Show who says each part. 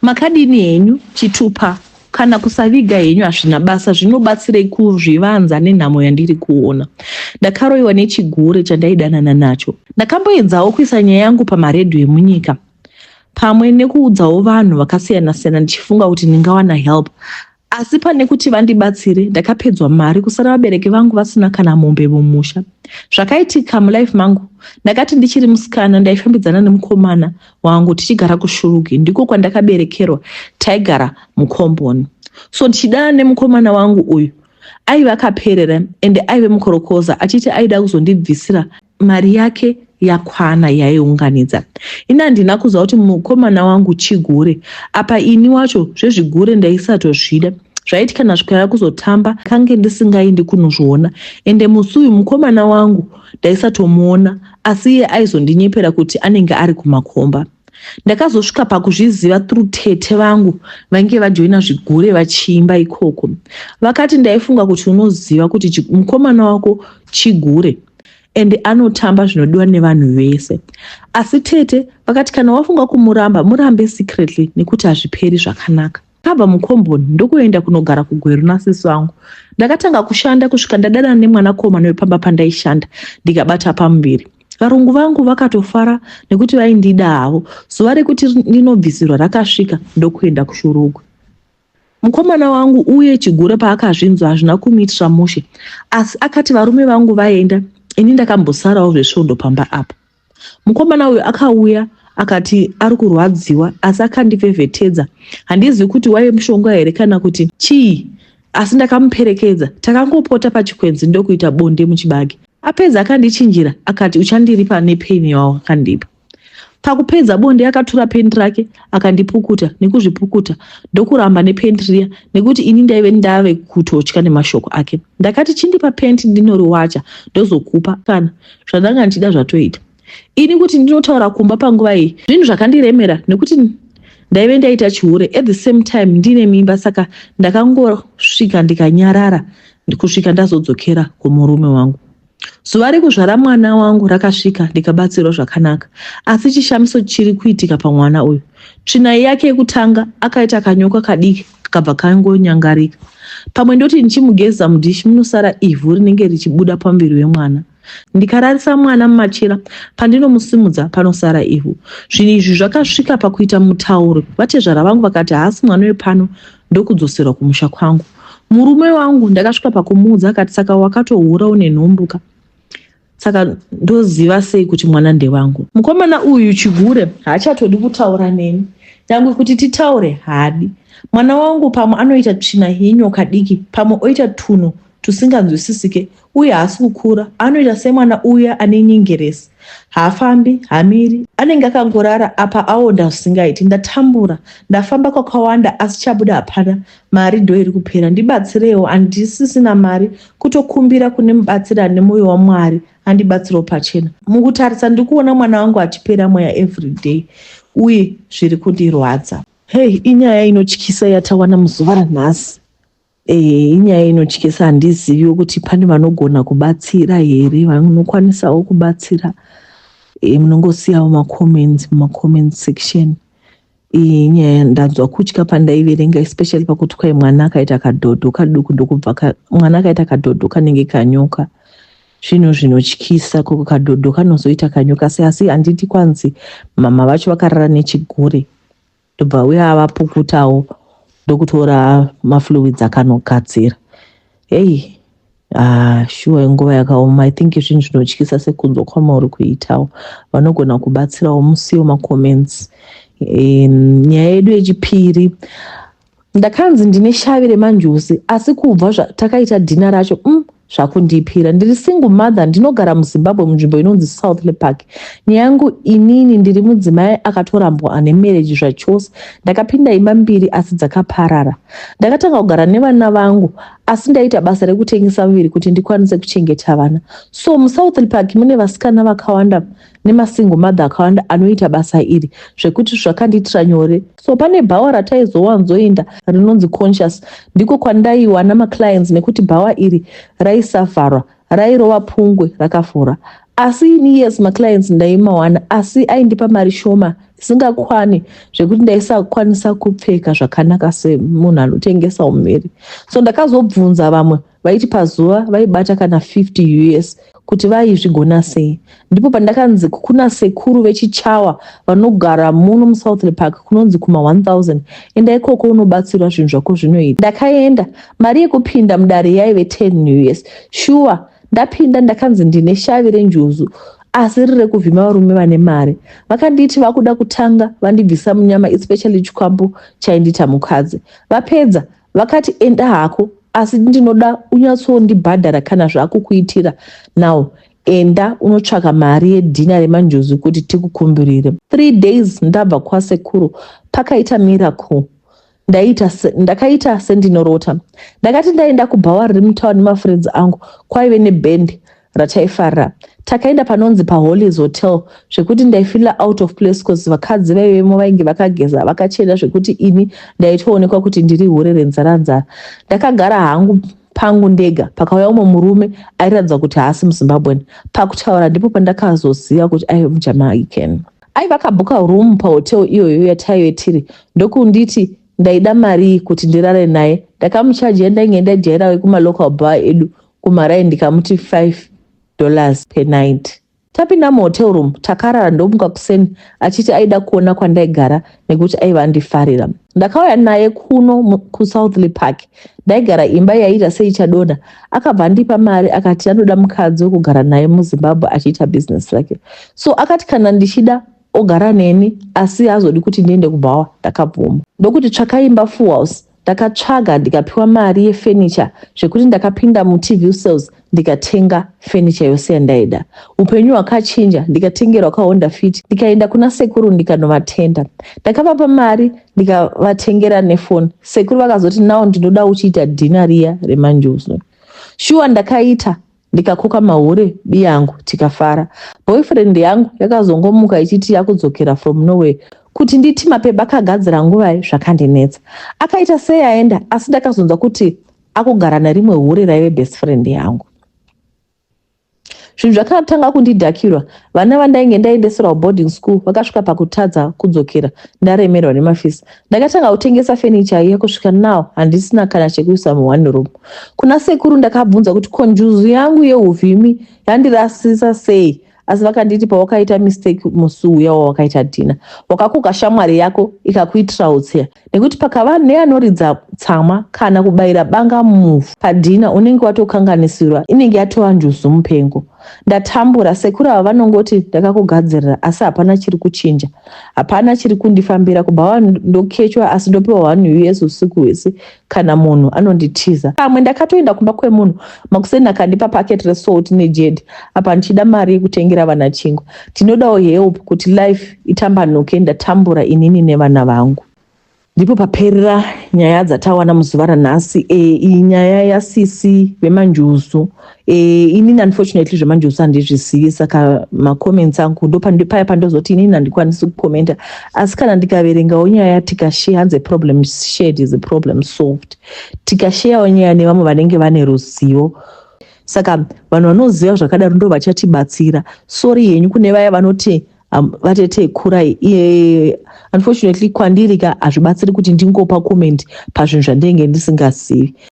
Speaker 1: Makadini henyu chitupa kana kusaviga henyu hazvina basa zvinobatsirei kuzvivanza nenhamo yandiri kuona. Ndakaroiwa nechigure chandaidanana nacho. Ndakamboedzawo kuisa nyaya yangu pamaredhiyo emunyika pamwe nekuudzawo vanhu vakasiyana-siyana ndichifunga kuti ndingawana help asi pane kuti vandibatsire ndakapedzwa mari kusara vabereki vangu vasina kana mombe mumusha. Zvakaitika mulife mangu ndakati ndichiri musikana ndaifambidzana nemukomana wangu tichigara kuShurugwi ndiko kwandakaberekerwa taigara mukomboni. So ndichidana nemukomana wangu uyu aive akaperera ende aive mukorokoza achiti aida kuzondibvisira mari yake yakwana yaiunganidza. Ini handina kuziva kuti mukomana wangu chigure apa ini wacho zvezvigure ndaisatozvida zvaiti kana zvikauya kuzotamba kange ndisingaindi kunozviona ende musi uyu mukomana wangu ndaisatomuona asi iye aizondinyepera kuti anenge ari kumakomba. Ndakazosvika pakuzviziva through tete vangu vainge vajoina zvigure vachiimba ikoko. Vakati ndaifunga kuti unoziva kuti mukomana wako chigure and anotamba zvinodiwa nevanhu vese. Asi tete vakati kana wafunga kumuramba murambe secretly nekuti hazviperi zvakanaka. Ndakabva mukomboni ndokuenda kunogara kuGweru nasisi vangu. Ndakatanga kushanda kusvika ndadanana nemwanakomana wepamba pandaishanda ndikabata pamuviri. Varungu vangu vakatofara nekuti vaindida havo. Zuva rekuti ndinobvisirwa rakasvika ndokuenda kuShurugwi. Mukomana wangu uye chigure paakazvinzwa hazvina kumuitira mushe asi akati varume vangu vaenda ini ndakambosarawo zvesvondo pamba apa. Mukomana uyu akauya akati ari kurwadziwa asi akandivhevhetedza. Handizivi kuti waive mushonga here kana kuti chii asi ndakamuperekedza. Takangopota pachikwenzi ndokuita bonde muchibage. Apedza akandichinjira akati uchandiripa nepain yawakandipa. Pakupedza bonde akatora penti rake akandipukuta nekuzvipukuta ndokuramba nepenti riya nekuti ini ndaive ndave kutotya nemashoko ake. Ndakati chindipa penti ndinoriwacha ndozokupa kana zvandanga ndichida zvatoita. Ini kuti ndinotaura kumba panguva iyi zvinhu zvakandiremera nekuti ndaive ndaita chihure at the same time ndine mimba saka ndakangosvika ndikanyarara kusvika ndazodzokera kumurume wangu. Zuva rekuzvara mwana wangu rakasvika ndikabatsirwa zvakanaka asi chishamiso chiri kuitika pamwana uyu. Tsvina yake yekutanga akaita kanyoka kadiki kakabva kangonyangarika. Pamwe ndoti ndichimugeza mudhishi munosara ivhu rinenge richibuda pamuviri wemwana. Ndikararisa mwana mumachira pandinomusimudza panosara ivhu. Zvinhu izvi zvakasvika pakuita mutauro vatezvara vangu vakati haasi mwana wepano ndokudzoserwa kumusha kwangu. Murume wangu ndakasvika pakumuudza akati saka wakatohura une nhumbu ka saka ndoziva sei kuti mwana ndewangu. Mukomana uyu chigure haachatodi kutaura neni nyangwe kuti titaure haadi. Mwana wangu pamwe anoita tsvina yenyoka diki pamwe oita tunhu tusinganzwisisike uye haasi kukura anoita semwana uya ane nyengeresi haafambi hamiri anenge akangorara apa aonda zvisingaiti ndatambura ndafamba kwakawanda asi chabuda hapana mari ndoiri kupera ndibatsirewo handisisina mari kutokumbira kune mubatsiri ane moyo wamwari andibatsirewo pachena mukutarisa ndikuona mwana wangu achipera mweya everyday uye zviri kundirwadza. Hey, inyaya inotyisa yatawana muzuva ranhasi. Eh, inyaya inotyisa handizivi kuti pane vanogona kubatsira here vanokwanisawo kubatsira e, munongosiyawo macomments mumacomments section iyi inyaya ndanzwa kutya pandaiverenga especially pakuti kwai mwana akaita kadhodho kaduku ndokubva mwana akaita kadhodho kanenge kanyoka zvinhu zvinotyisa koko kadhodho kanozoita kanyoka sei asi handiti kwanzi mama vacho vakarara nechigure ndobva uya avapukutawo ndokutora mafluids akanogadzira heyi ah, shuwa inguva yakaoma i think zvinhu zvinotyisa sekunzwa kwamauri kuitawo vanogona kubatsirawo musiwo macomments e, nyaya yedu yechipiri Ndakanzi ndine shavi remanjuzi asi kubva zvatakaita dinner racho umm zvakundipira. Ndiri single mother ndinogara muZimbabwe munzvimbo inonzi Southley Park. Nyaya yangu inini ndiri mudzimai akatorambwa ane marriage zvachose. Ndakapinda imba mbiri asi dzakaparara. Ndakatanga kugara nevana vangu asi ndaita basa rekutengesa muviri kuti ndikwanise kuchengeta vana. So muSouthley Park mune vasikana vakawanda nemasingle mother akawanda anoita basa iri zvekuti zvakandiitira nyore so pane bhawa rataizowanzoenda rinonzi conscious ndiko kwandaiwana maclients nekuti bhawa iri raisavharwa rairova pungwe rakavhura Asi ini, yes, maclients ndaimawana, asi aindipa mari shoma isingakwani, zvekuti ndaisakwanisa kupfeka zvakanaka semunhu anotengesa muviri. So ndakazobvunza vamwe, vaiti pazuva vaibata kana 50 US, kuti vaizvigona sei. Ndipo pandakanzi kuna sekuru vechichawa vanogara muno muSouthlea Park, kunonzi kuma 1000, enda ikoko unobatsirwa, zvinhu zvako zvinoita. Ndakaenda, mari yekupinda mudare yaive 10 US. Shuwa, ndapinda ndakanzi ndine shavi renjuzu, asi riri rekuvhima varume vane mari. Vakanditi vakuda kutanga vandibvisa munyama, especially chikwambo chaindiita mukadzi. Vapedza vakati, "Enda hako, asi ndinoda unyatsondibhadhara kana zvakukuitira. Now enda unotsvaka mari yedhina remanjuzu kuti tikukumbirire." 3 days ndabva kwasekuru, pakaita miracle. Ndakaita sendinorota. Ndakati ndaenda kubhawa riri mutauni nemafriends angu, kwaive nebhendi rataifarira. Takaenda panonzi paHollies Hotel, zvekuti ndaifeela out of place, cause vakadzi vaivemo vainge vakageza, vakachena, zvekuti ini ndaitoonekwa kuti ndiri hure renzara-nzara. Ndakagara hangu pangu ndega. Pakauya umwe murume airatidza kuti haasi muZimbabwean. Pakutaura ndipo pandakazoziva kuti aive muJamaican. Aiva akabhuka room pahotel iyoyo yataive tiri, ndokunditi ndaida mari kuti ndirare naye. Ndakamuchaji yandainge ndajaira wekumalocal bar edu kumarai, ndikamuti $5 per night. Tapinda muhotel room, takarara. Ndomuka kuseni achiti aida kuona kwandaigara nekuti aiva andifarira. Ndakauya naye kuno kuSouthlea Park. Ndaigara imba yaiita seichadonha. Akabva andipa mari, akati anoda mukadzi wekugara naye muZimbabwe achiita bhizinesi rake. So akati kana ndichida ogara neni, asi azodi kuti ndiende kubhawa. Ndakabvuma, ndokuti tsvaka imba full house. Ndakatsvaga, ndikapiwa mari yefurniture, zvekuti ndakapinda muTV Sales, ndikatenga furniture yose yandaida. Upenyu hwakachinja. Ndikatengerwa kaHonda Fit. Ndikaenda kuna sekuru, ndikanovatenda. Ndakavapa mari, ndikavatengera nefoni. Sekuru vakazoti, "Now ndinoda uchiita dhina riya remanjuzu." Shuwa, ndakaita, ndikakoka mahure biyangu, tikafara. Boyfriend yangu yakazongomuka ichiti yakudzokera from nowhere. Kuti nditi mapepa akagadzira nguvai, zvakandinetsa. Akaita sei aenda, asi ndakazonzwa kuti akugara nerimwe hure raive best friend yangu. Zvinhu zvakatanga kundidhakirwa. Vana vandainge ndaendeserwa boarding school vakasvika pakutadza kudzokera, ndaremerwa nemafisi. Ndakatanga kutengesa fenicha iya. Kusvika now handisina kana chekuisa muone room. Kuna sekuru ndakabvunza kuti ko njuzu yangu yeuvhimi yandirasisa sei, asi vakanditi, "Pawakaita mistake musi uya wawakaita dhina, wakakoka shamwari yako ikakuitira utseya, nekuti pakava neanoridza tsamwa kana kubayira banga muvhu padhina, unenge watokanganisirwa, inenge yatova njuzu mupengo." Ndatambura. Sekuru ava vanongoti ndakakugadzirira, asi hapana chiri kuchinja, hapana chiri kundifambira. Kubva ndokechwa, asi ndopiwa 1 US usiku hwese kana munhu anonditiza. Pamwe ndakatoenda kumba kwemunhu makuseni, akandipa packet resalt nejedi, apa ndichida mari yekutengera vana chingwa. Tinodawo help kuti life itambanuke. Ndatambura inini nevana vangu. Ndipo paperera nyaya dzatawana muzuva ranhasi. Iyi nyaya yasisi vemanjuzu. Inini unfortunately zvemanjuzu handizvizivi, saka macomments angu ndopaya pandozoti inini handikwanisi kukomenta, asi kana ndikaverengawo nyaya, tikashare, hanzi problem shared is a problem solved, tikasharewo nyaya nevamwe vanenge vane ruzivo. Saka vanhu vanoziva zvakadaro ndo vachatibatsira. Sorry henyu kune vaya vanoti vatete kurai. Unfortunately kwandiri ka hazvibatsiri kuti ndingopa comment pazvinhu zvandinenge ndisingazivi.